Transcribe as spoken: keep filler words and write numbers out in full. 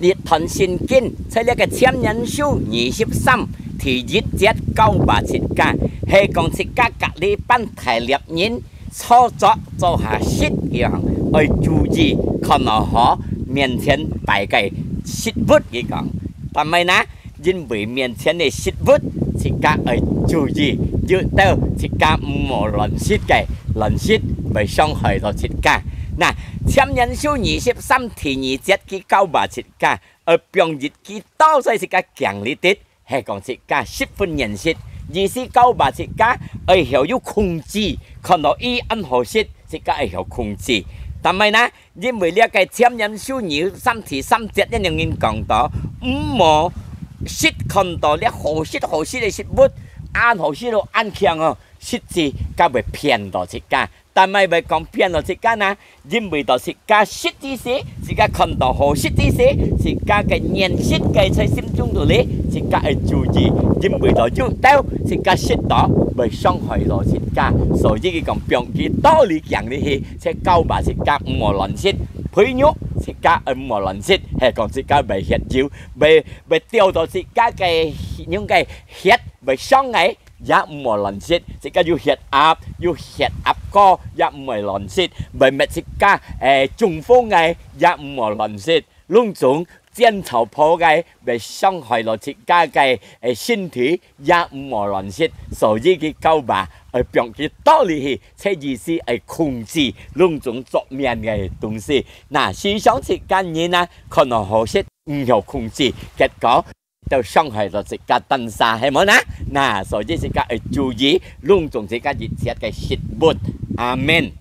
一段聖經，在這个箴言書二十三第一節教導自家，係講自家隔離班大粒人，操作做下食个時，愛注意看好面前擺个食物，佢講。但係呢，因為面前个食物，自家愛注意，有兜自家毋好亂食个，亂食會傷害到自家。那，箴言書二十三第二節，佢教導自家，愛放一支刀在自家頸裡底，係講自家十分厭食，意思教導自家愛曉有控制，看到佢恁好食，自家愛曉控制。但係呢，因為這个箴言書二十三第三節，恁樣人講到，毋好食看到這好食好食个食物，恁好食哦，恁強哦，食至該會騙到自家。但係會講騙到自家呢，因為到自家食之時，自家看到好食之時，自家个厭食个在心中肚裡，自家愛注意，因為到有兜自家食到會傷害到自家，所以佢講放佢刀裡頸裡去，就教導自家毋好亂食。譬如自家毋好亂食，係講自家會血油，會會掉到自家个用个血會傷个，也毋好亂食。自家有血壓，有血壓高，也毋會亂食。會搣自家誒中風个，也毋好亂食。攏總煎炒烰个，會傷害到自家个誒身體，也毋好亂食。所以佢教導愛放佢刀裡去，這意思愛控制攏總桌面个東西。那時常自家人啊，看到好食，毋曉控制，結果就傷害到自家單儕，係無呢？那所以自家愛注意，攏總自家一切个食物。阿門。